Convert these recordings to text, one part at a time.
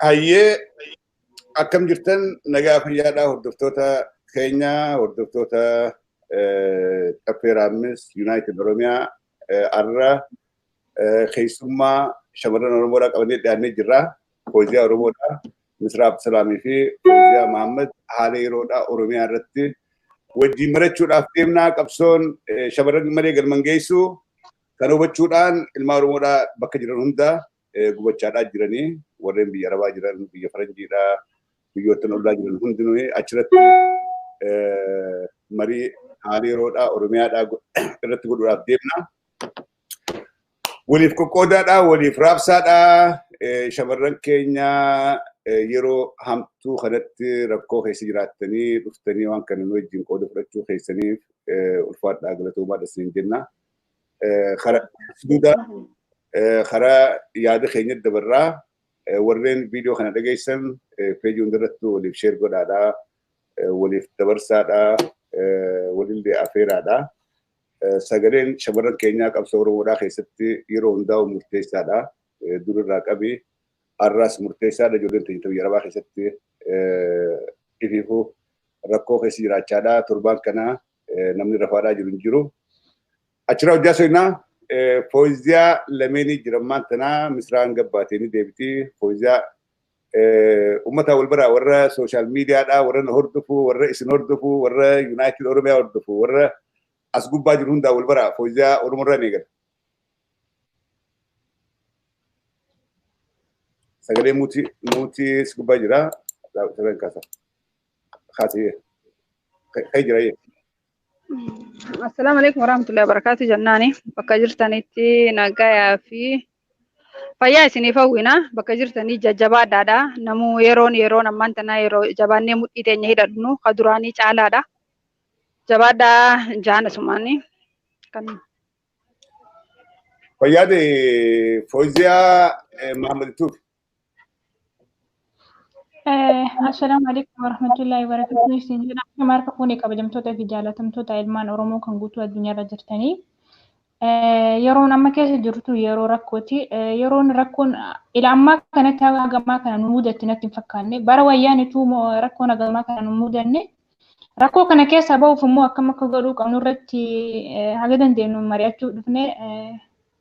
Hayyee, akkam jirtan? Nagaa fayyaadhaa? Hordoftoota keenya, hordoftoota Caffee Raammis United Oromiyaa, har'a keessummaa shamarran Oromoodhaa qabannee dhiyaannee jirra. Fooziyaa Oromoodhaa, Misraa Abdusalaamii fi Fooziyaa Mahammad haala yeroodhaa Oromiyaa irratti wajjin marachuudhaaf deemnaa. Qabsoon shamarran malee galman geessu kan hubachuudhaan ilmaan Oromoodhaa bakka jiran hunda gubachaadhaa jiranii, warreen biyya Arabaa jiran, biyya Faranjiidhaa, biyyoottan ollaa jiran hundinuu achirratti marii haala yeroodhaa Oromiyaadhaa irratti godhuudhaaf deemna. Waliif qoqqoodaadhaa, waliif raabsaadhaa. Shamarran keenya yeroo hamtuu kanatti rakkoo keessa jiraattanii dhuftanii waan kana nu wajjin qooda fudhachuu keessaniif ulfaadhaa, galatoomaadha isiniin jenna. Karaa karaa yaada keenya dabarraa. Warreen viidiyoo kana dhageessan peejii hundarratti waliif share godhaadhaa, waliif dabarsaadhaa, walillee afeeraadhaa. Sagaleen shamarran keenyaa qabsoo Oromoodhaa keessatti yeroo hundaa'u murteessaadha. Durirraa qabii har'aas murteessaadha. Ijoolleen teenya biyya Arabaa keessatti ifiifuu rakkoo keessa jiraachaadha. Torbaan kana namni rafaadhaa jiru hin jiru. Achirraa hojjaa seenaa Fooziyaa lameenii jiran tanaa Misraan gabbaatee ni deebiti. Fooziyaa, uummata wal baraa, warra social mediadhaa, warra na hordofu, warra isin hordofu, warra United Oromiyaa hordofu, warra as gubbaa jiru hundaa wal baraa. Fooziyaa Oromoorraa ni eegala. Sagalee muutii si gubbaa jira. Sagaleen kaasa. Kaasee. Kai jira yee. Assalaamu alaikum warahmatullahi wabarakatuh jennaani, bakka jirtanitti nagayaa fi fayyaa isiniif hawwina. Bakka jirtanii jajjabaadhaadha. Namuu yeroon yeroon ammaan tana yeroo jabaannee mudhii teenya hidhadnu ka duraanii caalaadha. Jabaadhaa jaana sumaanii kan. Fayyaade, Fooziyaa Mahammad Tuuf. Assalaamu alaikum warahmatullahi wabarakatuh. Isin jedha harka fuunee, kabajamtoota fi jaalatamtoota ilmaan Oromoo kan guutuu addunyaarra jirtanii. Yeroon amma keessa jirtu yeroo rakkooti. Yeroon rakkoon ila ammaa kanatti hagamaa kana nu mudatti natti hin fakkaanne. Bara wayyaanituu rakkoon hagamaa kana nu mudanne. Rakkoo kana keessa bahuuf immoo akkam akka godhuu qabnu irratti haga dandeenyu mari'achuu dhufne.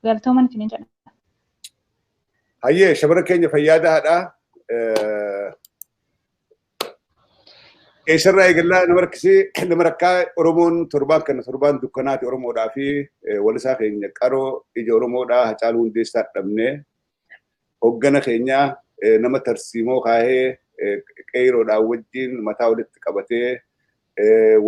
Galatooman isiniin jedha. Hayyee, shamara keenya fayyaadaadha. Eessarraa eegallaa? Nama rakkisee, nama rakkaa. Oromoon torbaan kana torbaan dukkanaati Oromoodhaa fi walisaa keenya qaroo ija Oromoodhaa Hacaaluu Hundeessaa dhabnee, hoggana keenya nama tarsiimoo kaahee qeeroodhaan wajjin mataa walitti qabatee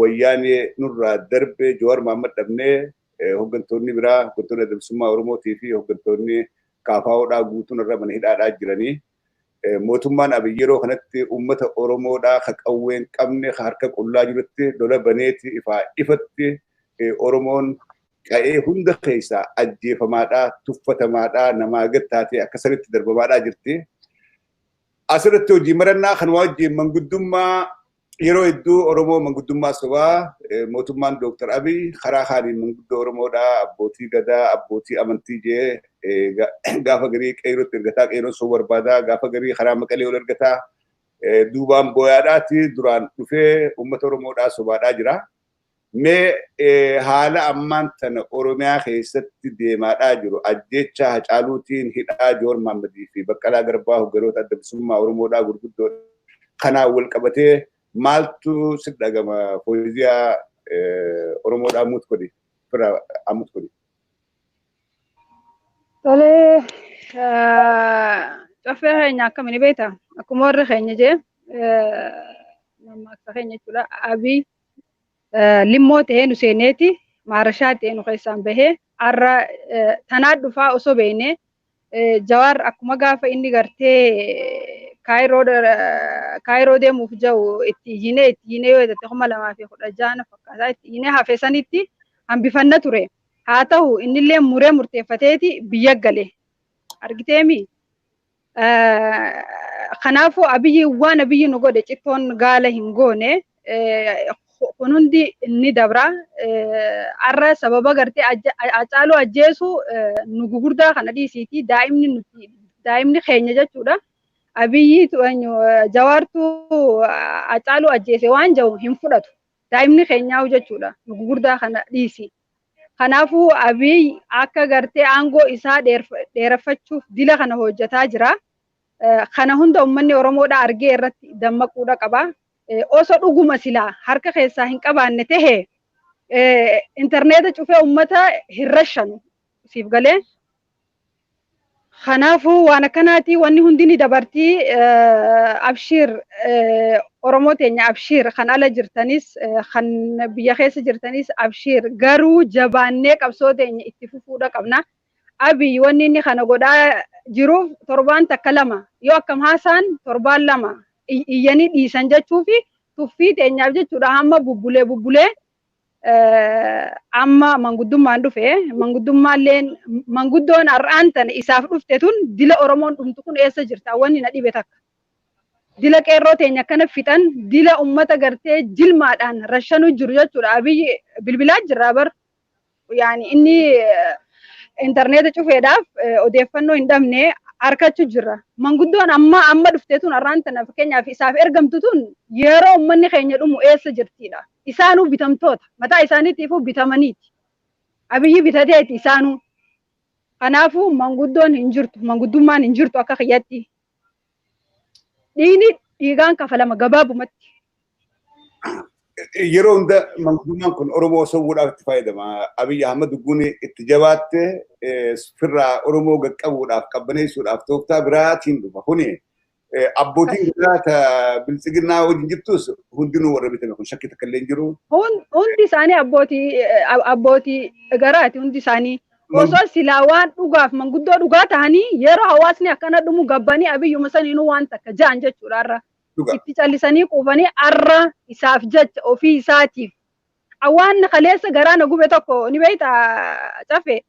wayyaanee nurraa darbe Jawaar Mahaammad dhabnee, hoggantoonni biraa, hoggantoonni adda bilisummaa Oromootii fi hoggantoonni KFOdhaa guutuun irra mana hidhaadhaa jiranii. Mootummaan Abiy yeroo kanatti uummata Oromoodhaa ka qawwee hin qabne, ka harka qullaa jirutti lola baneeti ifaa ifatti Oromoon qa'ee hunda keessaa ajjeefamaadhaa, tuffatamaadhaa, namaa gad taatee akka sanitti darbamaadhaa jirti. Asirratti hojii marannaa kan wajjin manguddummaa yeroo hedduu Oromoo manguddummaa sobaa mootummaan Dooktar Abiy karaa kaaniin manguddoo Oromoodhaa, abbootii gadaa, abbootii amantii jee gaafa garii qeerootti ergataa, qeeroon soo barbaadaa, gaafa garii karaa Maqalee ol ergataa, duubaan booyaadhaati duraan dhufee uummata Oromoodhaa sobaadhaa jira. Mee haala ammaan tana Oromiyaa keessatti deemaadhaa jiru, ajjeechaa Hacaaluutiin, hidhaa Jowaar Mahammadii fi Baqqalaa Garbaa, hogganoota adda bilisummaa Oromoodhaa gurguddoo kanaan wal qabatee maaltu si dhagama? Fooziyaa Oromoodhaa mute godhi, bira mute godhi. Tolee, caffee keenya akkamiin beekta? Akkuma warri keenya jee, mammaaksa keenya jechuudha. Abiy limmoo ta'ee nu seeneeti, maarashaa ta'ee nu keessaan bahee, har'a tanaa dhufaa osoo beeknee. Jawaar akkuma gaafa inni gartee Kaayiroo deemuuf jiru itti iyyinee, itti iyyinee, yoo jette 2016 fakkaataa itti iyyinee hafe sanitti hambifanna ture. Haa ta'u, innillee muree murteeffateeti biyya gale. Argiteemi? Kanaafuu Abiyyi waan Abiyyi nu godhe cittoon gaala hin goone. Kun hundi ni dabra. Har'a sababa gartee Hacaaluu ajjeesu nu gugurdaa kana dhiisiiti daa'imni nuti daa'imni keenya jechuudha. Abiyyi Jawaartu Hacaaluu ajjeese waan jiru hin fudhatu. Daa'imni keenyaa jechuudha. Nu gugurdaa kana dhiisi. Kanaafuu Abiyyi akka gartee aangoo isaa dheereffachuuf dila kana hojjetaa jira. Kana hunda uummanni Oromoodhaa argee irratti dammaquudha qaba. Osoo dhuguma silaa harka keessaa hin qabaanne tahe intarneeta cufee uummata hin rashanu siif galee. Kanaafuu waan akkanaati wanni hundi ni dabartii. Abshiir Oromoo teenya, abshiir kan ala jirtanis kan biyya keessa jirtanis abshiir, garuu jabaannee qabsoo teenya itti fufuudha qabna. Abiy wanni inni kana godhaa jiruuf torbaan takka lama yoo akkam haasaan torbaan lama iyyanii dhiisan jechuu fi tuffii teenyaaf jechuudha. Hamma bubbulee bubbulee amma manguddummaan dhufe, manguddummaan manguddoon har'aan tana isaaf dhufte tun dila Oromoon dhumtu kun eessa jirta? Wanni na dhibe takka. Dila qeerroo teenya akkana fixan, dila ummata gartee jilmaadhaan rashanuu jiru jechuudha. Abiyyi bilbilaa jirra bar, yaani inni intarneeta cufeedhaaf odeeffannoo hin dhabne harkachuu jirra. Manguddoon amma amma dhufte tun har'aan tana fakkeenyaaf isaaf ergamtu tun yeroo uummanni keenya dhumu eessa jirtidha. Isaanuu bitamtoota mataa isaaniitiifuu bitamaniiti. Abiyyi bitateeti isaanuu. Kanaafuu manguddoon hin jirtu, manguddummaan hin jirtu akka kiyyatti. Dhiigni dhiigaan kafalama gabaabumatti. Yeroo hunda manguddummaan kun Oromoo sobuudhaaf itti fayyadama. Abiyyi Ahmad Guni itti jabaatte firraa Oromoo qaqqabuudhaaf, qabbaneessuudhaaf tooftaa biraatiin dhufa. Kuni abbootiin gadaa biltsiginnaa wajjin jirtus hundinuu warra bitame, kun shakkii takka illee hin jiru. Hundi isaanii abbootii garaati hundi isaanii. Osoo silaa waan dhugaaf manguddoo dhugaa ta'anii yeroo hawaasni akkana dhumu gabbanii abiyyuma saniinuu waan takka ja'an jechuudha har'a. Itti callisanii quufanii har'a isaaf jecha ofii isaatiif. Waan kaleessa garaa na gube tokko ni beekta cafe.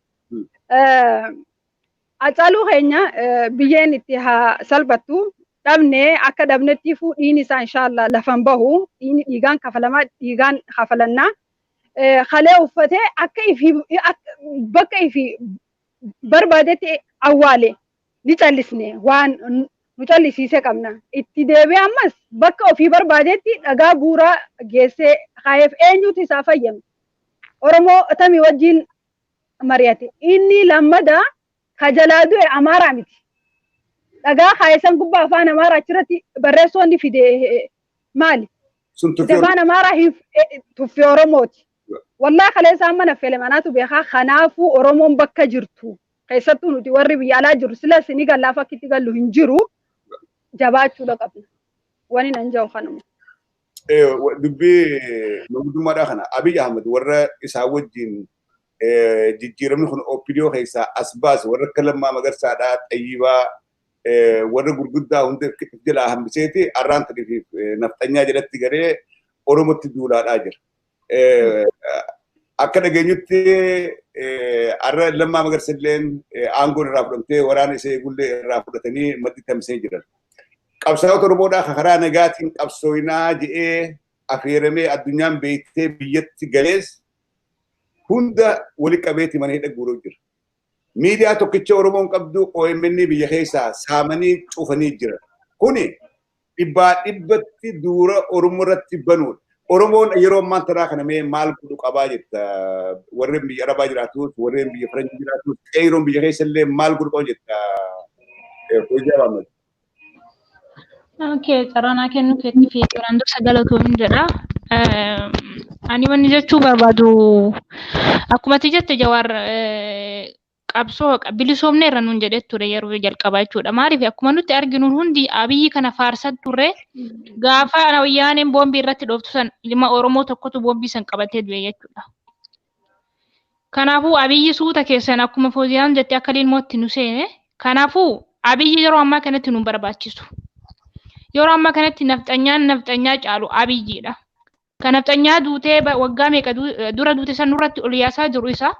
Hacaaluu keenya biyyeen itti haa salphattu, dhabne akka dhabnetti dhiigni isaa inshaallah lafan bahu, dhiigni dhiigaan kafalamaa, dhiigaan kafalannaa. Kalee uffatee akka ifi bakka ifi barbaadetti awwaale ni callisne, waan nu callisiisee qabna. Itti deebi'ee ammas bakka ofii barbaadetti dhagaa buuraa geessee kaayeef eenyutu isaa fayyame? Oromoo tamii wajjin mari'ate? Inni lammada ka jalaa du'e Amaaraa miti. Dhagaa kaayesan gubbaa afaan Amaaraa achirratti barreessoonni fide maali? Afaan Amaaraa tuffii Oromooti. Wallaa kaleessa amma naffele manaatu beekaa. Kanaafuu Oromoon bakka jirtu, keessattuu nuti warri biyya alaa jirru, sila ni gallaaf akka itti gallu hin jiru, jabaachuudha qabna. Wani nan jedhu kanuma. Dubbii manguddummaadhaa kana Abiy Ahmed warra isaa wajjin jijjiiramni kun OPDO keessaa as baase, warra akka Lammaa Magarsaadhaa, Xayyibaa, warra gurguddaa hunda jalaa hambiseeti arraan tadiif nafxanyaa jalatti garee Oromootti duulaadhaa jira. Akka dhageenyutti arra Lammaa Magarsa illeen aangoon irraa fudhamtee waraana isa eegullee irraa fudhatanii maddi tamsee jiran. Qabsaa'ota Oromoodhaa karaa nagaatiin qabsooyinaa je'ee affeeramee addunyaan beektee biyyatti galees hunda wali qabeeti mana hidha guuruu jira. Miidiyaa tokkicha Oromoon qabdu OMN biyya keessaa saamanii cufanii jira. Kuni dhibbaa dhibbatti duura Oromoo irratti banuudha. Oromoon yeroo ammaan tanaa kana mee maal godhu qabaa jetta? Warreen biyya Arabaa jiraatus, warreen biyya Faranjii jiraatus, qeeroon biyya keessa illee maal godhu qaba jetta? Hojii Ahmad. Okay, carraa kennuu keetti fi duraan dursa galatoomin jedha. Ani wanni jechuu barbaadu, akkuma ati jette, Jawaar qabsoo bilisoomneerra nuun jedhee ture yeroo jalqabaa jechuudha. Maaliif, akkuma nuti arginu hundi Abiyyi kana faarsaa turre, gaafa wayyaaneen boombii irratti dhooftu san ilma Oromoo tokkotu boombii san qabatee du'e jechuudha. Kanaafuu Abiyyi suuta keessan akkuma Fooziyaan jette akka lilmootti nu seene. Kanaafuu Abiyyi yeroo ammaa kanatti nu barbaachisu. Yeroo ammaa kanatti nafxanyaan nafxanyaa caalu Abiyyiidha. Kan nafxanyaa duutee waggaa meeqa dura duute san nurratti ol yaasaa jiru isa.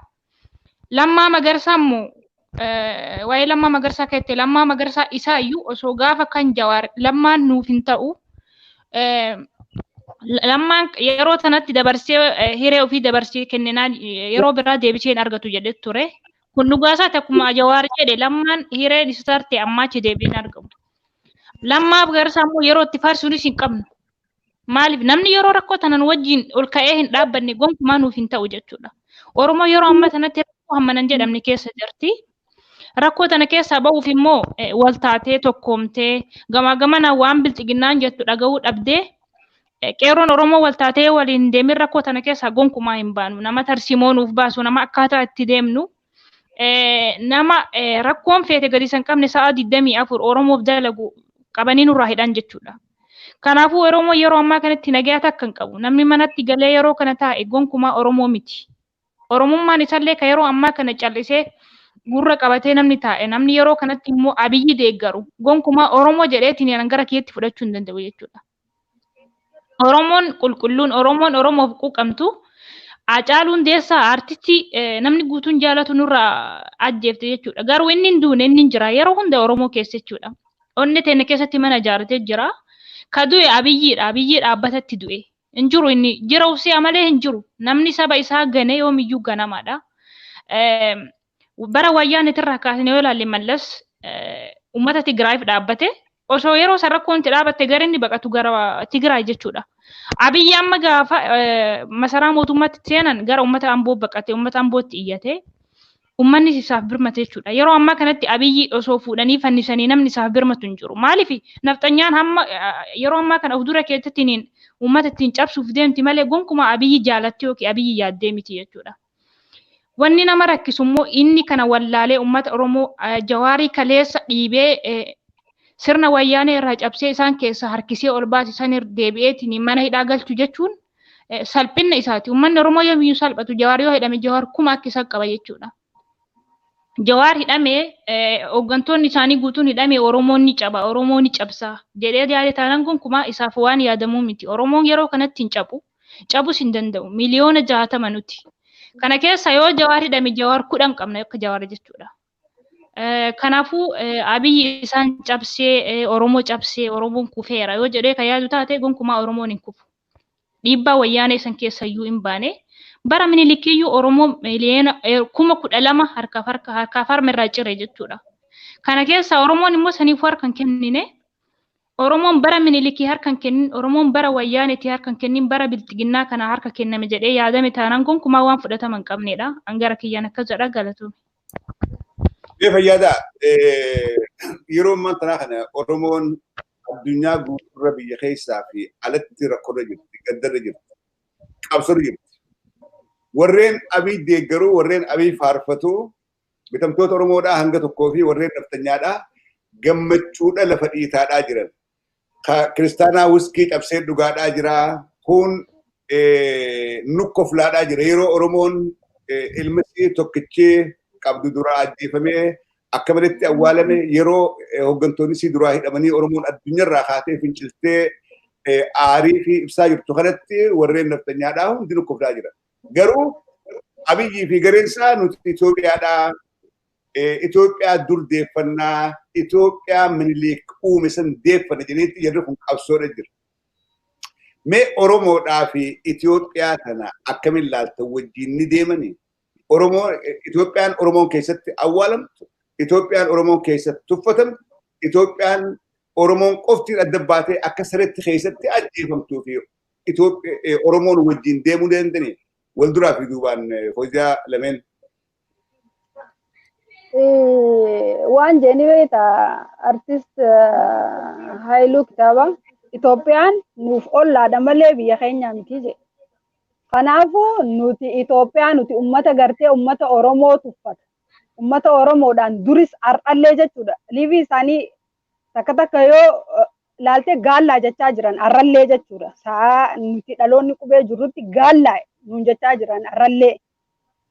Lammaa Magarsaa immoo, waa'ee Lammaa Magarsaa keessatti, Lammaa Magarsaa isaa iyyuu osoo gaafa kan Jawaar Lammaan nuuf hin ta'u Lammaan yeroo sanatti dabarsee hiree ofii dabarsee kenninaan yeroo biraa deebisee hin argatu jedhee ture. Kun dhugaasaati akkuma Jawaar jedhe Lammaan hireen isa tarte ammaa achi deebi'ee hin argamu. Lammaa Magarsaa immoo yeroo itti faarsuunis hin qabnu. Maaliif namni yeroo rakkoo tanan wajjin ol ka'ee hin dhaabbanne gonkumaa nuuf hin ta'u jechuudha. Oromoo yeroo ammaa sanatti rakkoo hamma hin jedhamne keessa jirti. Rakkoo tana keessaa ba'uuf immoo wal taatee tokkoomtee gamaa gamanaan waan bilxiginnaan jettu dhaga'uu dhabdee qeerroon Oromoo wal taatee waliin deemin rakkoo tana keessaa gonkumaa hin baanu. Nama tarsiimoo nuuf baasu, nama akkaataa itti deemnu, nama rakkoon feete gadi san qabne sa'a 24 Oromoof dalagu qabanii nurraa hidhan jechuudha. Kanaafuu Oromoo yeroo ammaa kanatti nagaa takka hin qabu. Namni manatti galee yeroo kana taa'e gonkumaa Oromoo miti. Oromummaan isallee kan yeroo ammaa kana callisee gurra qabatee namni taa'e namni yeroo kanatti immoo Abiyyi deeggaru gonkumaa Oromoo jedheetiin gara kiyyatti fudhachuu hin danda'u jechuudha. Oromoon qulqulluun Oromoon Oromoof quuqamtu Haacaaluu Hundeessaa aartistii namni guutuun jaalatu nurraa ajjeefte jechuudha. Garuu inni hin duune inni hin jira yeroo hunda Oromoo keessa jechuudha. Onni teenya keessatti mana ijaarratee jira. Ka du'e Abiyyiidha. Abiyyi dhaabbatatti du'e. Hin jiru inni jira uffisee malee hin jiru. Namni saba isaa gane yoomiyyuu ganamaadha. Bara wayyaaneetirraa kaasnee yoo ilaalle Mallas uummata Tigraayiif dhaabbate osoo yeroo san rakkoon itti dhaabatte gara inni baqatu gara Tigraay jechuudha. Abiyyi amma gaafa masaraa mootummaatti seenan gara uummata Amboo baqate uummata Ambootti iyyate uummanni isaaf birmate jechuudha. Yeroo ammaa kanatti Abiyyi osoo fuudhanii fannisanii namni isaaf birmatu hin jiru. Maaliif nafxanyaan hamma yeroo ammaa kana of dura keessatti uummata ittiin cabsuuf deemti malee gonkumaa Abiyyi jaalatti yookiin Abiyyi yaaddee miti jechuudha. Wanni nama rakkisu immoo inni kana wallaalee uummata Oromoo Jawaarii kaleessa dhiibee sirna wayyaanee irraa cabsee isaan keessa harkisee ol baase isaan deebi'eetiin mana hidhaa galchu jechuun salphina isaati. Uummanni Oromoo yoomiyyuu salphatu Jawaar yoo hidhame Jawaar kuma akka isaan qaba jechuudha. Jawaar hidhamee hooggantoonni isaanii guutuun hidhamee Oromoon ni caba, Oromoon ni cabsa jedhee yaade taanaan gonkumaa isaaf waan yaadamuu miti. Oromoon yeroo kanatti hin cabu, cabus hin danda'u. 60,000,000 nuti. Kana keessa yoo Jawaar hidhame Jawaar 10 qabna akka Jawaar jechuudha. Kanaafuu Abiyyi isaan cabsee Oromoo cabsee Oromoon kufeera yoo jedhee kan yaadu taate gonkumaa Oromoon hin kufu. Dhiibbaa wayyaanee san keessa iyyuu hin baane. Bara Minilikiyyuu Oromoo 12,000 harkaaf harma irraa cire jechuudha. Kana keessa Oromoon immoo saniifuu harka hin kennine. Oromoon bara Minilikii harka hin kennin, Oromoon bara wayyaaneetii harka hin kennin, bara bilxiginnaa kana harka kenname jedhee yaadame taanaan gonkumaa waan fudhatama hin qabnedha. Angara kiyyaan akkas jedha galatoome. Mee fayyaada yeroo ammaa tanaa kana Oromoon addunyaa guutuurra biyya keessaa fi alatti rakkoorra jirti, gaddarra jirti, qabsoorra jirti. Warreen Abiy deeggaruu, warreen Abiy faarfatuu, bitamtoota Oromoodhaa hanga tokkoo fi warreen naftanyaadhaa gammachuudha lafa dhiitaadhaa jiran. Kiristaanaa wiskii cabsee dhugaadhaa jira. Kun nukkoflaadhaa jira. Yeroo Oromoon ilmi isii tokkichi qabdu duraa ajjeefamee akka maletti awwaalame yeroo hooggantoonni isii duraa hidhamanii Oromoon addunyaarraa kaatee finciltee aarii fi ibsaa jirtu kanatti warreen naftanyaadhaa hundi nukkoflaa jira. Garuu Abiyyii fi gareen isaa nuti Itoophiyaadhaa Itoophiyaa dur deeffannaa Itoophiyaa Minilik uume san deeffanna jedhaniitti jarri kun qabsoodha jira. Mee Oromoodhaa fi Itoophiyaa kana akkamiin ilaaltan wajjin ni deemanii? Oromoo Itoophiyaan Oromoon keessatti awwaalamtu, Itoophiyaan Oromoon keessatti tuffatamtu, Itoophiyaan Oromoon qoftiin adda baatee akka sareetti keessatti ajjeefamtuu fi Oromoon wajjin deemuu danda'anii wal duraa fi duubaan hojii lameen. Waan jedhanii beektaa artist Haayiluu kitaaba Itoophiyaan nuuf ollaadha malee biyya keenya miti jedhe. Kanaafuu nuti Itoophiyaa nuti uummata gartee uummata Oromoo tuffata. Uummata Oromoodhaan duris har'allee jechuudha. Liivii isaanii takka takka yoo laaltee gaallaa jechaa jiran har'allee jechuudha. Sa'a nuti dhaloonni qubee jirrutti gaallaa nuun jechaa jiran har'allee.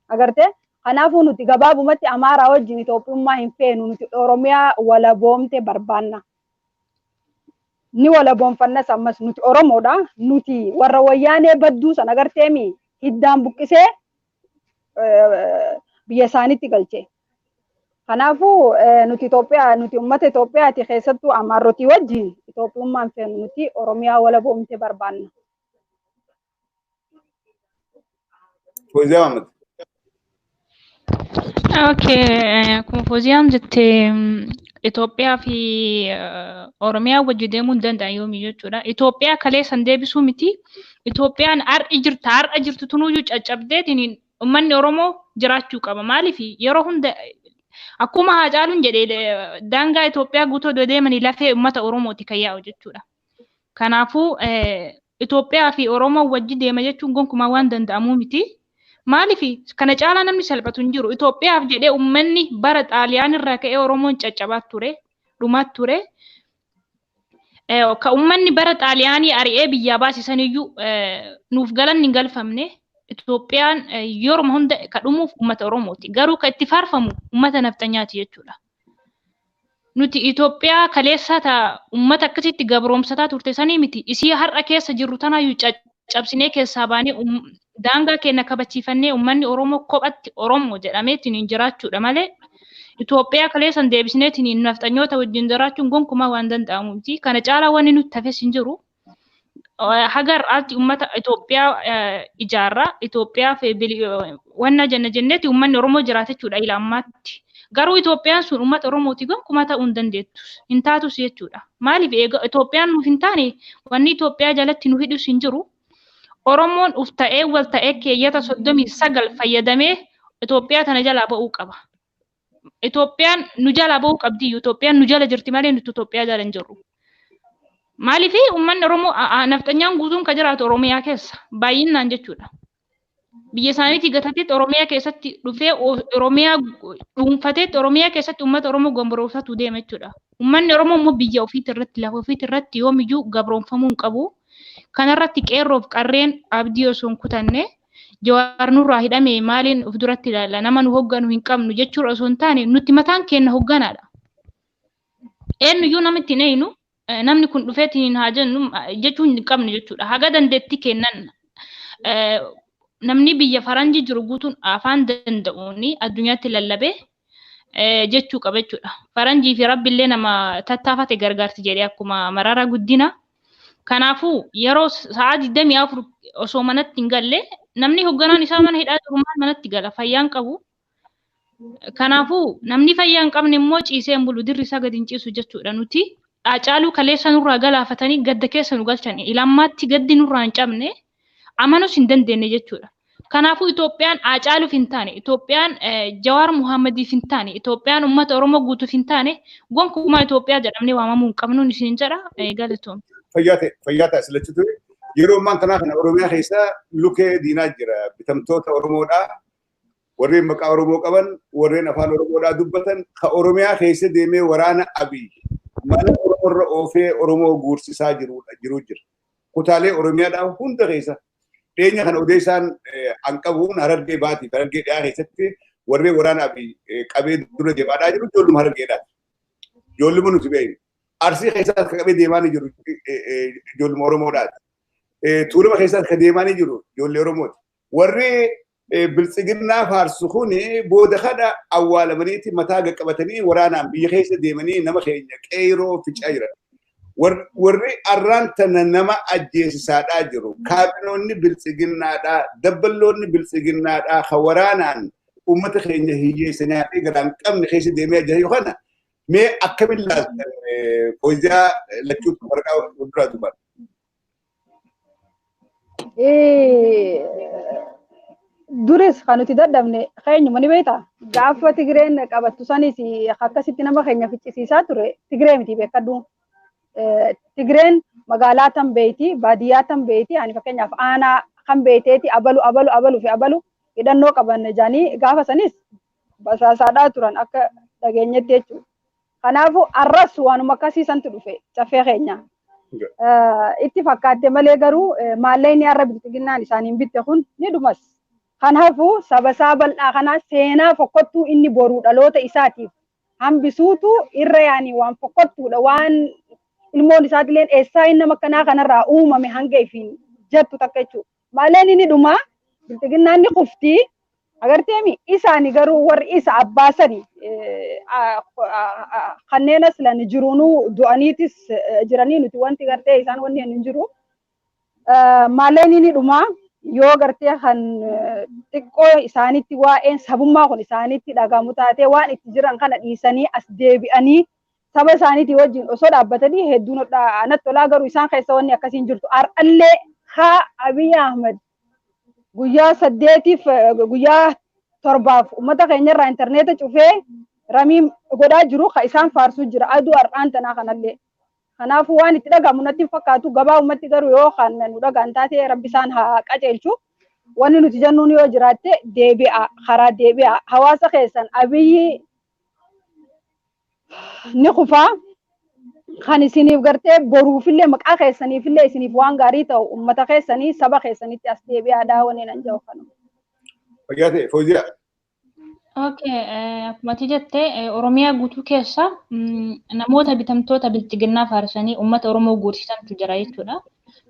Agartee? Kanaafuu nuti gabaabumatti Amaaraa wajjin Itoophiyummaa hin feenu nuti Oromiyaa walaboomte barbaanna. Ni walaboomfannas ammas nuti Oromoodha. Nuti warra wayyaanee badduu sana agarteemi hiddaan buqqisee biyya isaaniitti galche. Kanaafuu nuti Itoophiyaa nuti uummata Itoophiyaati keessattuu Amaarrotii wajjin Itoophiyummaa hin feenu nuti Oromiyaa walaboomte barbaanna. Fooziyaa Mahammad. Okay, akkuma Fooziyaan jette Itoophiyaa fi Oromiyaa wajji deemuu hin danda'an yoomiyyuu jechuudha. Itoophiyaa kaleessan deebisuu miti. Itoophiyaan har'i jirta har'a jirtu tunuyyuu caccabdeetiin uummanni Oromoo jiraachuu qaba. Maaliif yeroo hunda akkuma Haacaaluun jedhee daangaa Itoophiyaa guutuu deemanii lafee uummata Oromooti kan yaa'u jechuudha. Kanaafuu Itoophiyaa fi Oromoo wajji deema jechuun gonkumaa waan danda'amuu miti. Maaliif kana caalaa namni salphatu hin jiru. Itoophiyaaf jedhee uummanni bara Xaaliyaan irraa ka'ee Oromoon caccabaa ture, dhumaa ture. Ka uummanni bara Xaaliyaanii ari'ee biyyaa baasisaniyyuu nuuf galanni hin galfamne. Itoophiyaan yeroo hunda ka dhumuuf uummata Oromooti. Garuu ka itti faarfamu uummata nafxanyaati jechuudha. Nuti Itoophiyaa kaleessaa ta'a uummata akkasitti gabroomsataa turte sanii miti. Isii har'a keessa jirru tanaayyuu caccabsinee keessaa baanee daangaa keenya kabachiifannee uummanni Oromoo kophatti Oromoo jedhameetiin hin jiraachuudha malee Itoophiyaa kaleessan deebisneetiin nafxanyoota wajjin jiraachuun gonkumaa waan danda'amu miti. Kana caalaa wanni nutti hafes hin jiru. Haga har'aatti uummata Itoophiyaa ijaarra. Itoophiyaaf wanna jenna jenneeti uummanni Oromoo jiraata jechuudha ila ammaatti. Garuu Itoophiyaan sun uummata Oromooti gonkumaa ta'uu hin dandeettu. Hin taatus jechuudha. Maaliif Itoophiyaan nuuf hin taane wanni Itoophiyaa jalatti nu hidhus hin jiru. Oromoon uf ta'ee wal ta'ee keeyyata 39 fayyadamee Itoophiyaa tana jalaa ba'uu qaba. Itoophiyaan nu jalaa ba'uu qabdi. Itoophiyaan nu jala jirti malee nuti Itoophiyaa jala hin jirru. Maaliif uummanni Oromoo nafxanyaan guutuun kan jiraatu Oromiyaa keessa baay'inaan jechuudha. Biyya isaaniitii gatateetti Oromiyaa keessatti dhufee Oromiyaa dhuunfateetti Oromiyaa keessatti uummata Oromoo gabroomsatu deema jechuudha. Uummanni Oromoo immoo biyya ofiitti irratti lafa ofiitti irratti yoomiyyuu gabroomfamuu hin qabu. Kanarratti qeerroof qarreen abdii osoo hin kutanne Jawaar nurraa hidhame maaliin of duratti ilaalla nama nu hogganu hin qabnu jechuudha osoo hin taane nuti mataan keenya hogganaadha. Eenyuyyuu nama ittiin eeynu namni kun dhufeetiin haa jennu jechuu hin qabnu jechuudha. Haga dandeettii kennan namni biyya faranjii jiru guutuun afaan danda'uun addunyaatti lallabee jechuu qaba jechuudha. Faranjii fi rabbillee nama tattaafate gargaarti jedhee akkuma Mararaa Guddina. Kanaafuu yeroo sa'a 24 osoo manatti hin galle namni hogganaan isaa mana hidhaa jiru maal manatti gala fayyaan qabu. Kanaafuu namni fayyaa hin qabne immoo ciisee hin bulu dirri isaa gadi hin ciisu jechuudha nuti. Haacaaluu kaleessa nurraa galaafatanii gadda keessa nu galchan ilammaatti gaddi nurraa hin cabne amanus hin dandeenye jechuudha. Kanaafuu Itoophiyaan Haacaaluuf hin taane, Itoophiyaan Jawaar Muhammadiif hin taane, Itoophiyaan uummata Oromoo guutuuf hin taane gonkumaa Itoophiyaa jedhamnee waamamuu hin qabnuun isin jedha galatoom. Fayyaa ta'e silachitu yeroo ammaan kanaa kana Oromiyaa keessa lukee diinaa jira bitamtoota Oromoodhaa warreen maqaa Oromoo qaban warreen afaan Oromoodhaa dubbatan ka Oromiyaa keessa deemee waraana Abiy mana Oromoorra oofee Oromoo guursisaa jiru jira. Kutaalee Oromiyaadhaa hunda keessa dhiyeenya kana odeessaan an qabuun Harargee baatii Harargee dhiyaa keessatti warreen waraana Abiy qabee dura deemaadhaa jiru ijoolluma Harargeedhaati. Ijoolluma nuti beeknu. Arsii keessaas ka qabee deemaa ni jiru ijoolluma Oromoodhaati. Tuulama keessaas ka deemaa ni jiru ijoollee Oromooti. Warri biltsiginnaa faarsu kun booda kana awwaalamaniiti mataa qaqqabatanii waraanaan biyya keessa deemanii nama keenya qeeroo ficaa jiran. Warri arraan tana nama ajjeesisaadhaa jiru. Kaabinoonni biltsiginnaadhaa, dabballoonni biltsiginnaadhaa ka waraanaan uummata keenya hiyyeessa nyaatee garaan qabne keessa deemee ajjeesu kana mee akkamiin laaltan Fooziyaa lachuutu waraqaa fuulduraa dubbata. Duris kan nuti dadhabne keenyuma ni beektaa? Gaafa Tigreen qabattu sanis akkasitti nama keenya ficcisiisaa ture Tigree miti beekadhu. Tigreen magaalaa tan beeyti, baadiyyaa tan beeyti, ani fakkeenyaaf aanaa kan beeyteeti abalu abalu abalu fi abalu hidhannoo qaban jaanii gaafa sanis basaasaadhaa turan akka dhageenyetti jechuudha. Kanaafuu arras waanuma akkasii santu dhufe caffee keenya. Itti fakkaatte malee garuu maallaqni har'a bilxiginnaan isaaniin bitte kun ni dhumas. Kanaafuu saba isaa bal'aa kanaa seenaa fokkottuu inni boruu dhaloota isaatiif hambisuutu irra yaani waan fokkottuudha waan ilmoon isaatiillee eessaa inni nama akkanaa kanarraa uumame hanga ifiin jettu takka jechuudha. Maallaqni ni dhumaa bilxiginnaan ni kuftii agarteemi isaani garuu warri isa abbaasani kanneen aslan jiruunuu du'aniitis jiranii nuti wanti gartee isaan wanni hin jiru. Maallaqni ni dhumaa Yoo gartee kan xiqqoo isaanitti waa'een sabummaa kun isaanitti dhagahamu taatee waan itti jiran kana dhiisanii as deebi'anii saba isaaniitii wajjin osoo dhaabbatanii hedduun natti tolaa garuu isaan keessa wanni akkasiin jirtu. Har'allee haa Abiy Ahmed guyyaa 8 guyyaa 7 uummata keenyarraa intarneeta cufee ramii godhaa jiru ka isaan faarsuu jira aduu har'aan tanaa kanallee. Kanaafuu waan itti dhagahamu natti hin fakkaatu gabaa uummatti garuu yoo kan nu dhagaan taate rabbi isaan haa qajeelchu. Wanni nuti jennuun yoo jiraatte deebi'a karaa deebi'a hawaasa keessan Abiyyi ni kufaa kan isiniif gartee boruufillee maqaa keessaniifillee isiniif waan gaarii ta'u uummata keessanii saba keessanitti as deebi'aadhaa wanni nan jedhu kanuma. Fayyaa ta'e Fooziyaa. Okay, akkuma ati jette Oromiyaa guutuu keessa namoota bitamtoota bilxiginnaa faarsanii uummata Oromoo guursisantu jira jechuudha.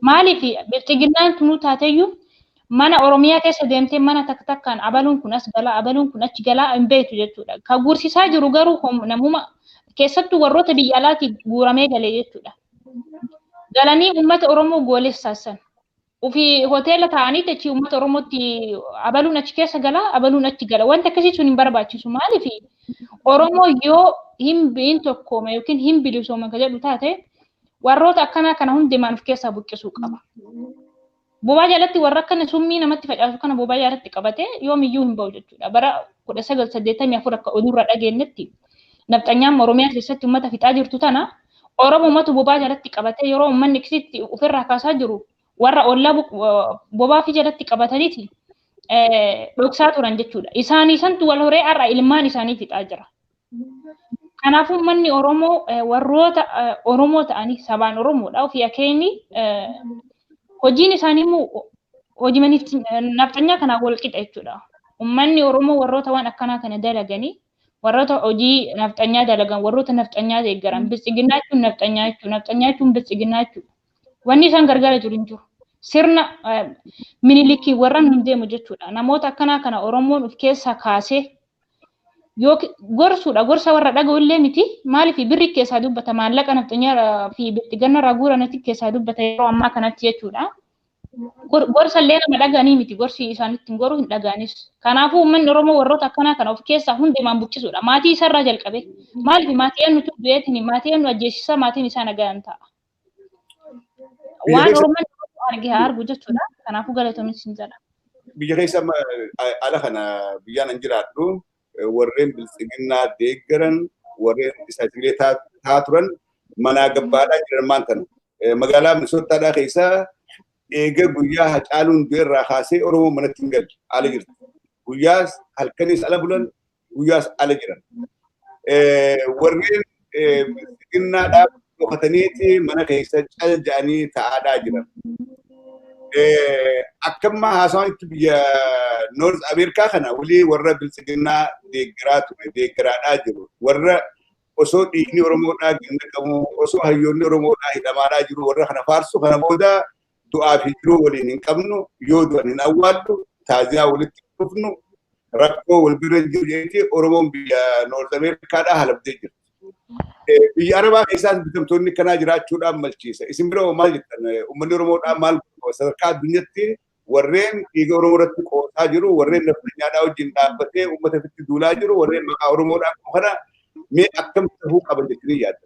Maaliif bilxiginnaan tunuu taateyyuu mana Oromiyaa keessa deemtee mana takka takkaan abaluun kun as galaa abaluun kun achi galaa hin beektu jechuudha. Kan guursisaa jiru garuu namuma keessattuu warroota biyya alaatii guuramee galee jechuudha. Galanii uummata Oromoo goolessaasan. Ofii hoteela taa'anii achi uummata Oromootti abaluun achi keessa galaa abaluun achi gala. Wanti akkasii sun hin barbaachisu. Maaliif Oromoo yoo hin tokkoome yookiin hin bilisoome kan jedhu taate warroota akkanaa kana hundumaan of keessaa buqqisuu qaba. Bobaa jalatti warra akkana summii namatti facaasu kana bobaa jalatti qabatee yoomiyyuu hin ba'u jechuudha. Bara 1984 akka oduurra dhageenyetti nafxanyaan Oromiyaa keessatti uummata fixaa jirtu tana Oromumatu bobaa jalatti qabatee yeroo uummanni akkasitti ofirraa kaasaa jiru warra ollaa bobaa fi jalatti qabataniiti dhoksaa turan jechuudha. Isaanii santu wal horee har'a ilmaan isaanii fixaa jira. Kanaafuu uummanni Oromoo warroota Oromoo ta'anii sabaan Oromoodha. Ofii akeenyi hojiin isaanii immoo hojii nafxanyaa kanaan wal qixa jechuudha. Uummanni Oromoo warroota waan akkanaa kana dalaganii warroota hojii nafxanyaa dalagan warroota nafxanyaa deeggaran biltsiginnaa jechuun nafxanyaa jechuudha. Nafxanyaa jechuun biltsiginnaa jechuudha. Wanni isaan gargaara jiru hin jiru. Sirna minilikii warra nun deemu jechuudha. Namoota akkanaa kana Oromoon of keessaa kaasee yoo gorsuudha. Gorsa warra dhaga'u illee miti. Maaliif birri keessaa dubbata maallaqa nafxanyaa fi biltsiginnaa irraa guuranatti keessaa dubbata yeroo ammaa kanatti jechuudha. Gorsa illee nama dhaga'anii miti. Gorsi isaanitti hin goru hin dhaga'anis. Kanaafuu uummanni Oromoo warroota akkanaa kana of keessaa hundumaan buqqisuudha. Maatii isarraa jalqabe. Maaliif maatii eenyutu du'eetiin maatii eenyu ajjeesisaa maatiin isaa nagayaan ta'a. Waan Oromoon arge haa argu jechuudha. Kanaafuu galatoomis hin jedha. Biyya keessa ala kana biyyaan an jiraadhu warreen biltsiginnaa deeggaran warreen isa taa turan manaa gabbaadhaa jiran maan tana. Magaalaa Minisootaadhaa keessaa eega guyyaa Hacaaluun du'e irraa kaasee Oromoo manatti hin galle ala jirti. Guyyaas halkanis ala bulan guyyaas ala jiran. Warreen biltsiginnaadhaaf dhokataniiti mana keessa cal ja'anii taa'aadhaa jiran. Akkamma haasawaan itti biyya North Ameerikaa kana walii warra biltsiginnaa deeggaraa ture deeggaraadhaa jiru. Warra osoo dhiigni Oromoodhaa gannaqamu osoo hayyoonni Oromoodhaa hidhamaadhaa jiru warra kana faarsu kana booda du'aa fi jiruu waliin hin qabnu yoo du'an hin awwaallu taaziyaa walitti dhufnu rakkoo wal bira jiru jechuun Oromoon biyya North Ameerikaadhaa halabdee jirti. Biyya Arabaa keessaas bitamtoonni kanaa jiraachuudhaan malchiisa. Isin bira maal jettan? Uummanni Oromoodhaa maal sadarkaa addunyaatti warreen dhiiga Oromoo irratti qoosaa jiru, warreen nafxanyaadhaa wajjin dhaabbatee uummata ofitti duulaa jiru, warreen maqaa Oromoodhaa kana mee akkam ta'uu qaba jettanii yaadda?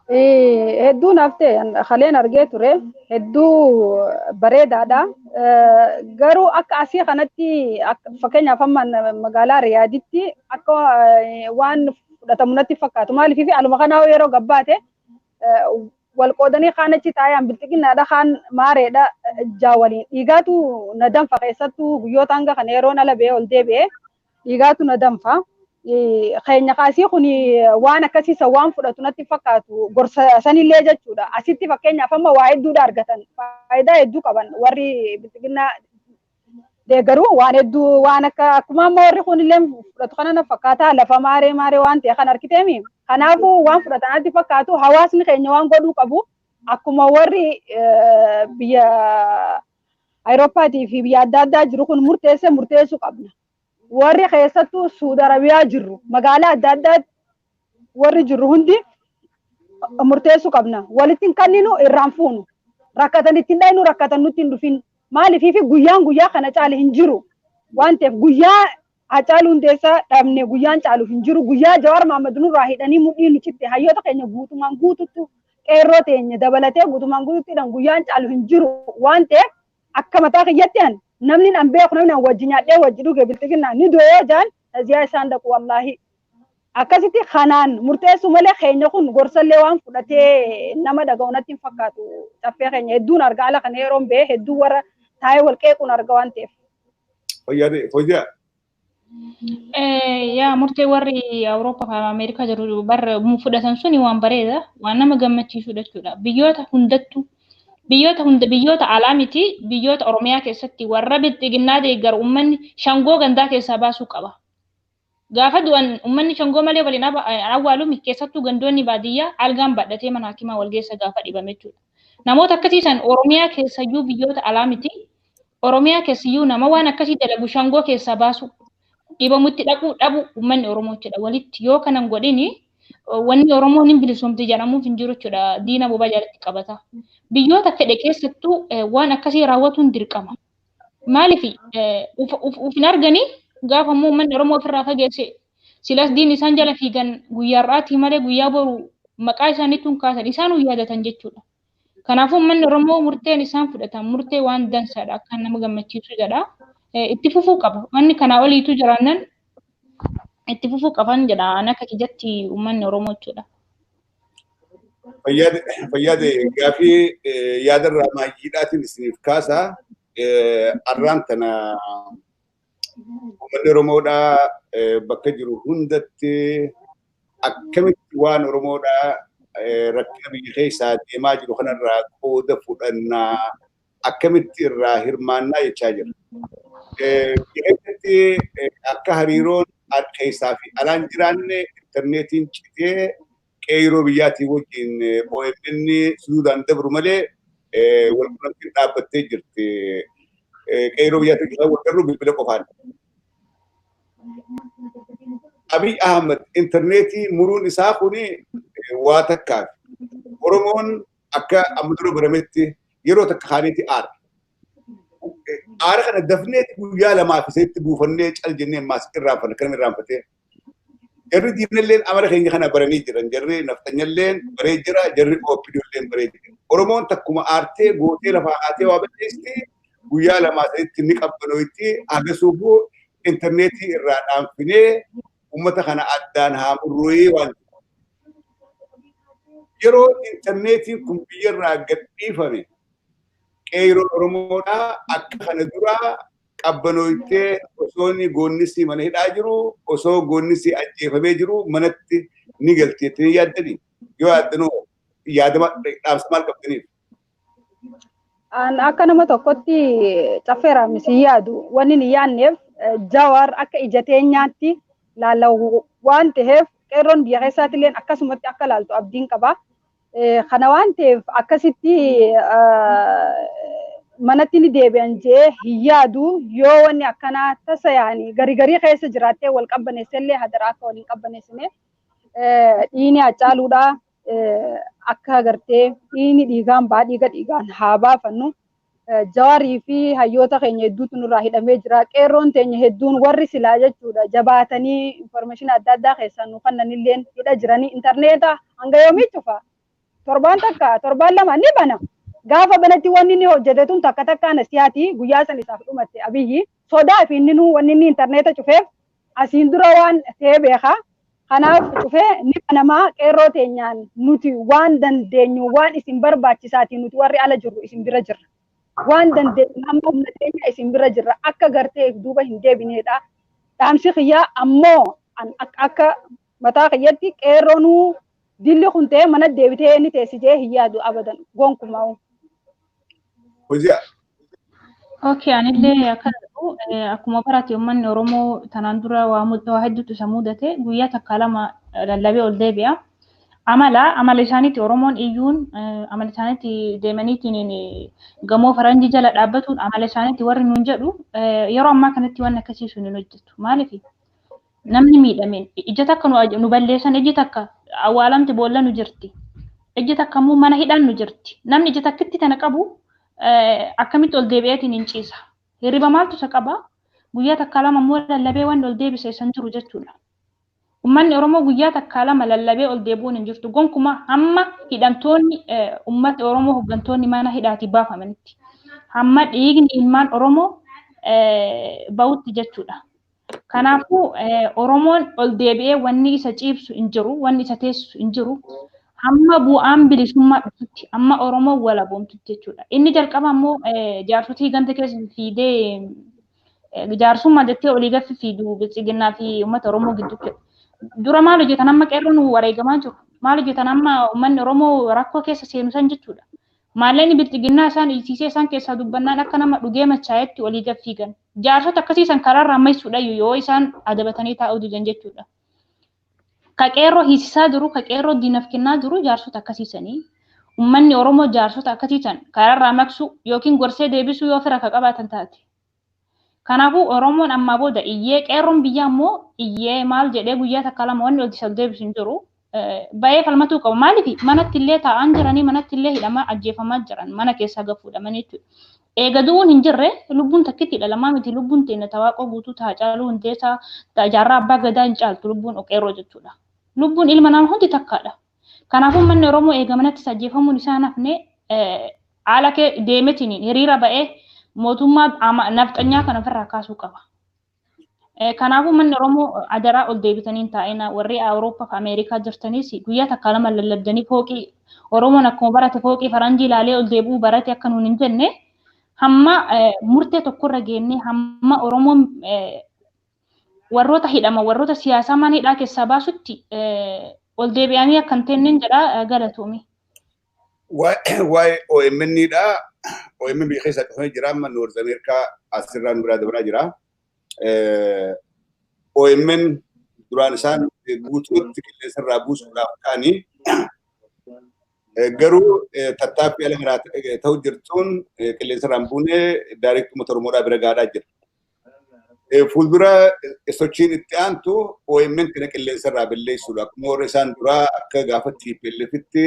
Hedduu naaf ta'e kaleen argee ture hedduu bareedaadha. Garuu akka asii kanatti fakkeenyaaf amma magaalaa Riyaaditti akka waan fudhatamu natti fakkaatu. Maaliif aluma kanaa yeroo gabbaate wal qoodanii kaan achi taa'ee bilxiginnaadha kaan maareedha jaawaliin dhiigaatu na danfa keessattuu guyyoota hanga kana yeroo ala ba'ee ol deebi'ee dhiigaatu na danfa. Keenya kaasii kun waan akkasiisa waan fudhatu natti fakkaatu gorsa sanillee jechuudha. Asitti fakkeenyaaf amma waa hedduudha argatan. Faayidaa hedduu qaban warri bilxiginnaa deeggaruu waan hedduu waan akka akkuma amma warri kunillee fudhatu kana na fakkaata lafa maaree maaree waan ta'e kan argiteemi. Kanaafuu waan fudhatan natti fakkaatu hawaasni keenya waan godhuu qabu akkuma warri biyya Awurooppaatii fi biyya adda addaa jiru kun murteesse murteessuu qabna. Warri keessattuu Suudi Arabiyaa jirru magaalaa adda addaa warri jirru hundi murteessuu qabna. Walitti hin kanninu irraan fuunu. Rakkatan ittiin dhaynu, rakkatan nutti hin dhufin. Maaliif guyyaan guyyaa kana caale hin jiru. Waan ta'eef guyyaa Hacaaluu Hundeessaa dhabne guyyaan caalu hin jiru. Guyyaa Jawaar Mahaammad nurraa hidhanii mudhii nu citte, hayyoota keenya guutumaan guututtu, qeerroo teenya dabalatee guutumaan guututti hidhan, guyyaan caalu hin jiru. Waan ta'eef akka mataa kiyyatti an namni an beeku, namni an wajji nyaadhee wajji dhuge bilxiginnaa ni du'e yoo jaan taziyaa isaan dhaqu wallaahi. Akkasitti kanaan murteessuu malee keenya kun gorsallee waan fudhatee nama dhaga'u natti hin fakkaatu. Caffee keenya hedduun arga, ala kana yeroon ba'e hedduu warra taa'ee wal qeequun arga waan ta'eef. Fayyaa. Yaa, murtee warri Awurooppaa fi Ameerikaa jiru barra fudhatan suni waan bareeda, waan nama gammachiisudha jechuudha. Biyyoota hundattuu, biyyoota hunda, biyyoota alaa miti, biyyoota Oromiyaa keessatti warra bilxiginnaa deeggaru uummanni shangoo gandaa keessaa baasuu qaba. Gaafa du'an uummanni shangoo malee waliin awwaalu, keessattuu gandoonni baadiyyaa algaan baadhatee mana hakimaa wal geessa gaafa dhibame jechuudha. Namoota akkasii san Oromiyaa keessayyuu, biyyoota alaa miti, Oromiyaa keessayyuu nama waan akkasii dalagu shangoo keessaa baasu, dhibamutti dhaquu dhabu uummanni Oromoo jechuudha. Walitti yoo kanan godhini wanni Oromoon hin bilisoomte jedhamuuf hin jiru jechuudha. Diina bobaa jalatti qabata. Biyyoota fedhe keessattuu waan akkasii raawwatuun dirqama. Maaliif uf hin arganii? Gaafa immoo uummanni Oromoo ofirraa fageesse, silas diinni isaan jala fiigan guyyaa har'aatii malee guyyaa boru maqaa isaaniitu hin kaasan, isaan hin yaadatan jechuudha. Kanaafuu uummanni Oromoo murteen isaan fudhatan murtee waan dansaadha, akka nama gammachiisu jedha. Itti fufuu qaba. Wanni kanaa oliitu jiraannan itti fufuu qaban jedha an akka kijatti uummanni Oromoo jechuudha. Fayyaade, gaafii yaadarraa maayyiidhaatiin isiniif kaasaa. Arraan tana uummanni Oromoodhaa bakka jiru hundatti akkamitti waan Oromoodhaa rakkina biyya keessaa deemaa jiru kanarraa qooda fudhannaa, akkamitti irraa hirmaannaa jechaa jira. Biyya keessatti akka hariiroon keessaa fi alaan jiraanne intarneetiin citee qeeroo biyyaatii wajjin OMN suduudhaan dabru malee walqunnamtiin dhaabbattee jirti. Qeeroo biyyaatii wajjin wal garuu bilbila qofaan. Abiy Ahmad intarneetii muruun isaa kuni waa takkaaf. Oromoon akka amma dura barametti yeroo takka kaaniitti aara. Aara kana dafneeti guyyaa lamaa fi sadiitti buufannee cal jennee maas irraanfanna, kanama irraanfatee. Jarri diinalleen amala keenya kana baranii jiran. Jarri nafxanyalleen baree jira, jarri OPDOlleen baree jira. Oromoon takkuma aartee gootee lafaa haatee waa balleessitti guyyaa lamaa sadiitti ni qabbanootti. Hagasuufuu intarneetii irraa dhaanfinee uummata kana addaan haa murrooyee waan yeroo intarneetiin kun biyyarraa gadhiifame qeeroon Oromoodhaa akka kana duraa qabbanooytee osoo inni goonnisii mana hidhaa jiru, osoo goonnisii ajjeefamee jiru manatti ni galti jettanii yaaddanii? Yoo yaaddanoo yaadama dhaamsa maal qabdaniif? An akka nama tokkotti caffeera misi yaadu, wanni hin yaadneef Jawaar akka ija teenyaatti laalawu waan ta'eef qeerroon biyya keessaatillee akkasumatti akka laaltu abdiin qaba. Kana waan ta'eef akkasitti manatti ni deebi'an jee hin yaadu. Yoo wanni akkanaa tasa yaani garii garii keessa jiraattee wal qabbaneessellee hadaraa akka waliin qabbaneessine, dhiini Hacaaluudha akka agartee dhiini dhiigaan baa, dhiiga dhiigaan haa baafannu. Jawaarii fi hayyoota keenya hedduutu nurraa hidhamee jira. Qeerroon teenya hedduun warri silaa jechuudha jabaatanii information adda addaa keessaa nu kannanillee hidha jiranii. Intarneeta hanga yoomii cufa? Torbaan takka, torbaan lama ni bana. Gaafa banatti wanni inni hojjete tun takka takkaan asiyaati guyyaa san isaaf dhumatte Abiyyi. Sodaa fi inni nu wanni inni intarneeta cufeef asiin dura waan ta'ee beeka. Kanaaf cufee ni banamaa. Qeerroo teenyaan nuti waan dandeenyu, waan isin barbaachisaati, nuti warri ala jirru isin bira jirra. Waan dandeenyu hamma humna teenya isin bira jirra. Akka gartee duuba hin deebinedha. Dhaamsi kiyyaa ammoo akka mataa kiyyatti qeerroonuu dilli kun ta'ee mana deebitee inni teessisee hin yaadu abadan gonkumaa. Hojii. Okay, anillee akka jedhu akkuma barate uummanni Oromoo tanaan dura waa hedduutu isa mudate, guyyaa takka lama lallabee ol deebi'a. Amala isaaniitti Oromoon iyyuun amala isaaniitti, deemaniitiin gamoo faranjii jala dhaabbatuun amala isaaniitti warri nuun jedhu, yeroo ammaa kanatti waan akkasii sun hin hojjetu. Maaliif namni miidhame ija takka nu balleessan, iji takka awwaalamti boolla nu jirti. Ijji takka immoo mana hidhaan nu jirti. Namni ija takkitti tana qabu akkamitti ol deebi'eetiin hin ciisa. Hirriba maaltu isa qaba? Guyyaa takka lama immoo lallabee waan ol deebise san jiru jechuudha. Uummanni Oromoo guyyaa takka lama lallabee ol deebi'uun hin jirtu. Gonkumaa hamma hidhamtoonni uummata Oromoo hooggantoonni mana hidhaatii baafamanitti. Hamma dhiigni ilmaan Oromoo bahutti jechuudha. Kanaafuu Oromoon ol deebi'ee wanni isa ciibsu hin jiru, wanni isa teessisu hin jiru. Hamma bu'aan bilisummaa dhufutti, hamma Oromoon walaboomtutti jechuudha. Inni jalqaba immoo jaarsotii ganda keessa fiidee jaarsummaa jettee olii gaffi fiidu biltsiginnaa fi uummata Oromoo gidduutti. Dura maal hojjetan amma qeerroon wareegamaa jiru? Maal hojjetan amma uummanni Oromoo rakkoo keessa seenu san jechuudha. Maallaqni biltsiginnaa isaan hiisiisee isaan keessaa dubbannaan akka nama dhugee machaa'etti olii gad fiigan. Jaarsota akkasii san karaarraa ammaysuudha yoo isaan adabatanii taa'uu didan jechuudha. Ka qeerroo hiisisaa jiru, ka qeerroo diinaf kennaa jiru jaarsota akkasiisanii. Uummanni Oromoo jaarsota akkasiisan karaarraa maqsu yookiin gorsee deebisuu yoo fira ka qabaatan taate. Kanaafuu Oromoon ammaa booda iyyee qeerroon biyyaa immoo iyyee maal jedhee guyyaa takka lama wanni ol isa deebisu hin jiru. Baay'ee falmatuu qabu. Maaliif manatti illee taa'an jiranii manatti illee hidhamaa ajjeefamaa jiran mana keessaa gafuudhamanii jechuudha. Eega du'uun hin jirre lubbuun takkitti dhalamaa miti lubbuun teenya tawaaqoo guutuu ta'a caaluu hundeessaa jaarraa abbaa gadaa hin caaltu lubbuun qeerroo jechuudha. Lubbuun ilma namaa hundi takkaadha. Kanaafuu manni Oromoo eega manattis ajjeefamuun isaa nafne haala deemetiin hiriira ba'ee mootummaa nafxanyaa kana ofirraa kaasuu qaba. Kanaafuu manni Oromoo adaraa ol deebitanii hin taa'ina warri Awurooppaa fi Ameerikaa jirtanis guyyaa takka lama lallabdanii fooqii Oromoon akkuma barate fooqii faranjii ilaalee ol deebi'uu barate akka nuun hin jenne hamma murtee tokkorra geennee hamma Oromoon warroota hidhama warroota siyaasaa mana hidhaa keessaa baasutti ol deebi'anii akka hin teenneen jedha galatoomi. Waa'ee OMN dha. OMN biyya keessaa dhufee jira amma Noorz Ameerikaa asirraa nu biraa dabalaa jira. OMN duraan isaan guutuutti qilleensarraa buusuudhaaf ka'anii garuu tattaaffii ala karaa ta'u jirtuun qilleensarraan buunee daareektii uummata Oromoodhaa bira gaadhaa jira. Fuuldura sochiin itti aantu OMN kana qilleensarraa balleessuudha. Akkuma warra isaan duraa akka gaafa TPLFitti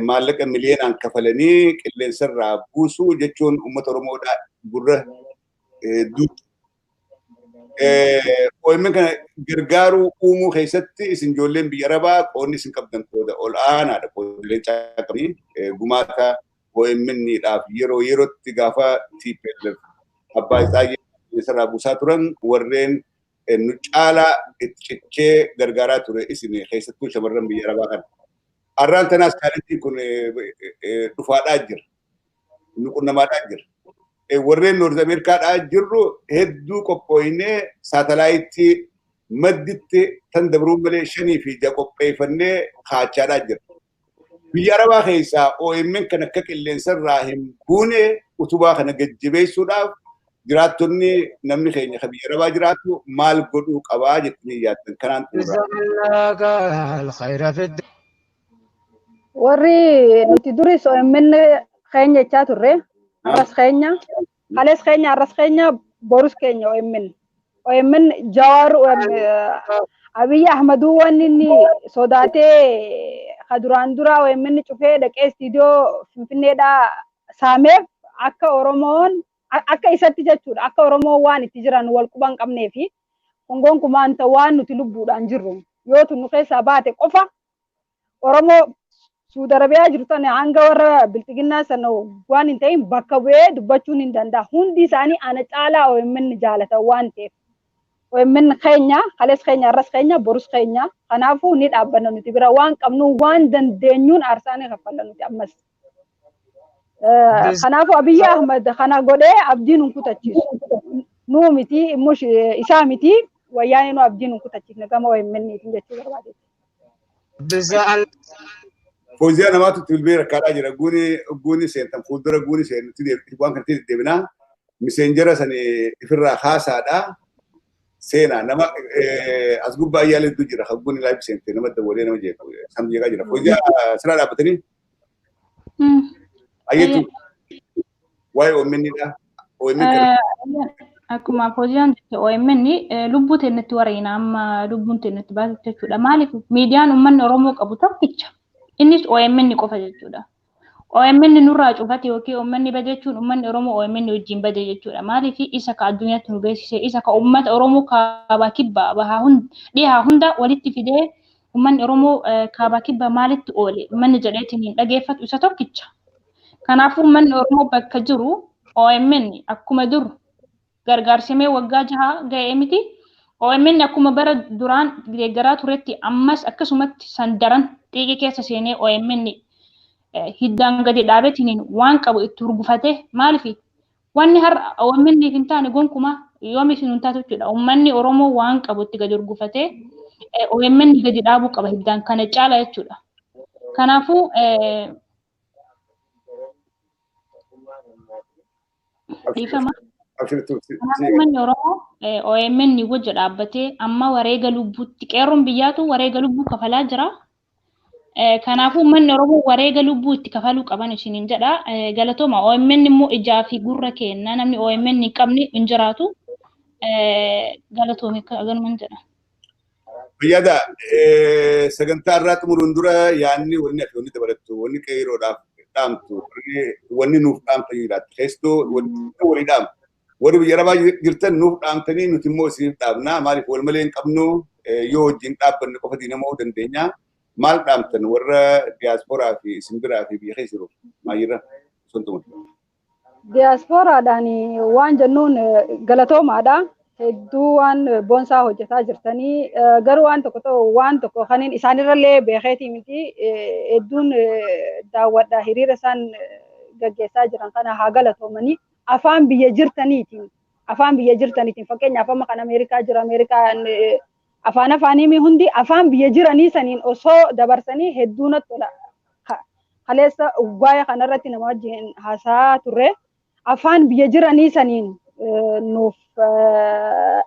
maallaqa miliyoonaan kafalanii qilleensarraa buusuu jechuun uummata Oromoodhaa gurra duutu. OMN kana gargaaruu uumuu keessatti isin ijoolleen biyya Arabaa qoodni isin qabdan qooda ol aanaadha. Qooda leencaa qabanii gumaata OMN-dhaaf yeroo yerootti gaafa TPLF abbaa isaa qilleensarraa buusaa turan warreen nu caalaa itti cichee gargaaraa ture isin keessattuu shamarran biyya Arabaa kana. Har'aan tanaas kaalentiin kun dhufaadhaa jira. Nu qunnamaadhaa jira. Warreen Noorz Ameerikaadhaa jirru hedduu qophooyinee saatalaayitii madditti tan dabruu malee 5 fi 6 qopheeffannee kaachaadhaa jira. Biyya Arabaa keessaa OMN kan akka qilleensarraa hin buune utubaa kana gajjabeessuudhaaf jiraattonni namni keenya kan biyya Arabaa jiraatu maal godhuu qabaa jettanii yaaddan kanaan xumuraa. Warri nuti duris OMN keenya jechaa turre arras keenya kalees keenya arras keenya borus keenya OMN. OMN Jawaar Abiy Ahmeduu waan inni sodaatee ka duraan dura OMN cufee dhaqee istiidiyoo Finfinneedhaa saameef akka Oromoon akka isatti jechuudha akka Oromoon waan itti jiran wal quban qabnee fi kun gonkumaan ta'u waan nuti lubbuudhaan jirru yoo nu keessaa baate qofa Oromoo Suudi Arabiyaa jiru tana hanga warra bilxiginnaa sana waan hin ta'in bakka bu'ee dubbachuun hin danda'a. Hundi isaanii ana caalaa OMN jaalatan waan ta'eef. OMN keenya, kalees keenya, arras keenya, borus keenya. Kanaafuu ni dhaabbanna nuti bira waan qabnu waan dandeenyuun aarsaa ni kaffalla nuti ammas. Kanaafuu Abiyyi Ahmad kana godhee abdiin hin kutachiisu. Nuu miti immoo isaa miti wayyaanee nu abdiin hin kutachiifne gama OMN-tiin jechuu barbaade. Fooziyaa namaatu bilbilee rakkaadhaa jira. Guuni seentan fuuldura guuni seenutti waan kanatti deddeebinaa. Miseenjera sani ifirraa haasaadhaa. Seenaa nama as gubbaa ayyaala hedduu jira. Guuni laayif seente nama dawwalee nama jeequ. Isaan jeeqaa jira. Fooziyaa siraa dhaabbatanii. Ayyeetu waa'ee OMN-dha. OMN kana. Akkuma Fooziyaan jette OMN lubbuu teenyatti wareena amma lubbuun teenyatti baasutti jechuudha. Maaliif miidiyaan uummanni Oromoo qabu tokkicha. Innis OMN qofa jechuudha. OMN nurraa cufate yookiin OMN bade jechuun uummanni Oromoo OMN wajjin bade jechuudha. Maaliif isa ka addunyaatti nu beeksise, isa ka uummata Oromoo kaabaa kibbaa bahaa dhihaa hunda walitti fidee uummanni Oromoo kaabaa kibbaa maalitti oole uummanni jedheetiin hin dhageeffatu isa tokkicha. Kanaafuu uummanni Oromoo bakka jiru OMN akkuma dur gargaarsimee waggaa 6 ga'ee miti. OMN akkuma bara duraan deeggaraa turetti ammas akkasumatti san daran xiiqii keessa seenee OMN hiddaan gadi dhaabetiin waan qabu itti hurgufate. Maaliif wanni har'a OMN hin taane gonkumaa yoom isin hin taatu jechuudha. Uummanni Oromoo waan qabu itti gadi hurgufatee OMN gadi dhaabuu qaba hiddaan kana caala jechuudha. Kanaafuu dhiifama. Uummanni Oromoo OMN wajja dhaabbatee amma wareega lubbuutti qeerroon biyyaatu wareega lubbuu kafalaa jira. Kanaafuu uummanni Oromoo wareega lubbuu itti kafaluu qaban isiniin jedha. Galatooma OMN immoo ijaa fi gurra kenna. Namni OMN hin qabne hin jiraatu. Galatoome ganuman jedha. Fayyaada sagantaa irraa xumuruun dura yaadni wanni ati wanni dabalattu wanni qeerroodhaaf dhaamtu wanni nuuf dhaamtan jiraatti. Keessattuu wanni walii dhaamtu. Warri biyya arabaa jirtan nuuf dhaamtanii nuti immoo isiniif dhaamna. Maaliif wal malee hin qabnu yoo wajjin dhaabbanne qofa diinamoo dandeenya. Maal dhaamtan warra diyaasporaa fi isin biraa fi biyya keessa jiru maayirra sun xumuru. Diyaasporaadhaan waan jennuun galatoomaadha. Hedduu waan boonsaa hojjetaa jirtanii garuu waan tokko ta'u waan tokko kaniin isaanirrallee beekeetii miti hedduun daawwadha hiriira isaan gaggeessaa jiran kana haa galatoomanii afaan biyya jirtaniitiin afaan biyya jirtaniitiin fakkeenyaaf amma kan Ameerikaa jira Ameerikaan afaan afaanii hundi afaan biyya jiranii saniin osoo dabarsanii hedduu natti tola. Kaleessa waa'ee kanarratti nama wajjin haasaa turre afaan biyya jiranii saniin nuuf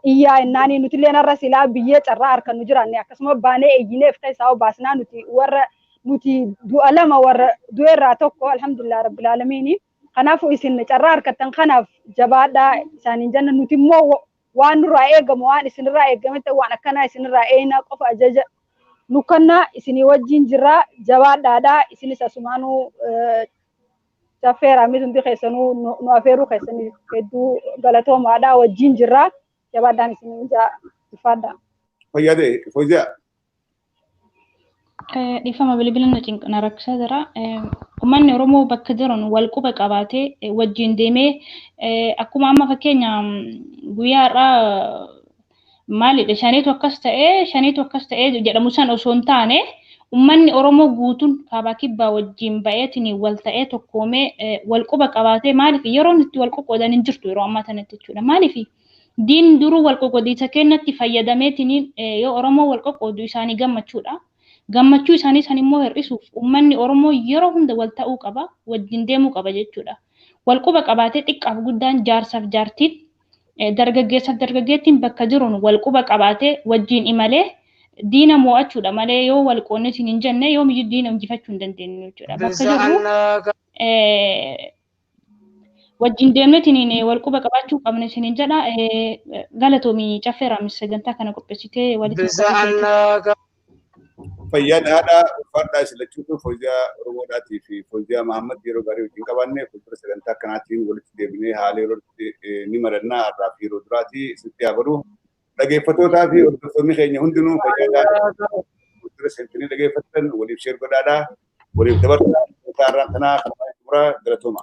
iyyaa innaanii nuti illee narra silaa biyya carraa harka nu jiraanne akkasuma baanee eeyyineef keessaa baasnaa nuti warra nuti du'a lama warra du'eerraa tokko alhamdulillah rabbil aalamiini. Kanaafuu isin carraa harkattan kanaaf jabaadhaa isaaniin jenna nuti immoo waan nurraa eegamu waan isinirraa eegametti waan akkanaa isinirraa eeyinaa qofa ajaja nu kannaa isinii wajjin jirraa jabaadhaadhaa isinis asumaanuu caffeeraa miti hundi keessanuu nu afeeruu keessanii hedduu galatoomaadhaa wajjin jirraa jabaadhaan isiniin jaa ulfaadhaa. Fayyaade Fawziyaa. Dhiifama bilbila na rakkisaa jira. Uummanni Oromoo bakka jiran wal quba qabaatee wajjin deemee akkuma amma fakkeenya guyyaa har'aa maalidha shaniitu akkas ta'ee shaniitu akkas ta'ee jedhamu san osoo hin taane uummanni Oromoo guutuun kaabaa kibbaa wajjin ba'eetiin wal ta'ee tokkoomee wal quba qabaatee maaliif yeroon itti wal qoqqoodan hin jirtu yeroo ammaa kanatti jechuudha. Maaliif diin duruu wal qoqqoodiisa kennatti fayyadameetiin yoo Oromoo wal qoqqoodu isaanii gammachuudha. Gammachuu isaanii san immoo hir'isuuf uummanni Oromoo yeroo hunda wal ta'uu qaba, wajjin deemuu qaba jechuudha. Wal quba qabaatee xiqqaaf guddaan jaarsaaf jaartiin dargaggeessaaf dargaggeettiin bakka jiruun wal quba qabaatee wajjin imalee diina mo'achuudha malee yoo wal qoonne isin hin jenne yoomiyyuu diina injifachuu hin dandeenyu jechuudha. Bakka jirru wajjin deemneetiin wal quba qabaachuu qabna isin hin jedha. Galatoomii caffeeraamis sagantaa kana qopheessitee walitti Fayyaan haadha ulfaadhaa isin lachuutu Fawziyaa Oromoodhaatii fi Fawziyaa Mahammad yeroo gaarii wajjin qabaanne fuuldura sagantaa akkanaatiin walitti deebinee haala yerootti ni marannaa har'aa fi yeroo duraati isitti haa baru. Dhaggeeffattootaa fi hordoftoonni keenya hundinuu fayyaadhaa fuuldura seentanii dhaggeeffattan waliif share godhaadhaa waliif dabarsaa sagantaa har'aan tanaa kan xumuraa galatooma.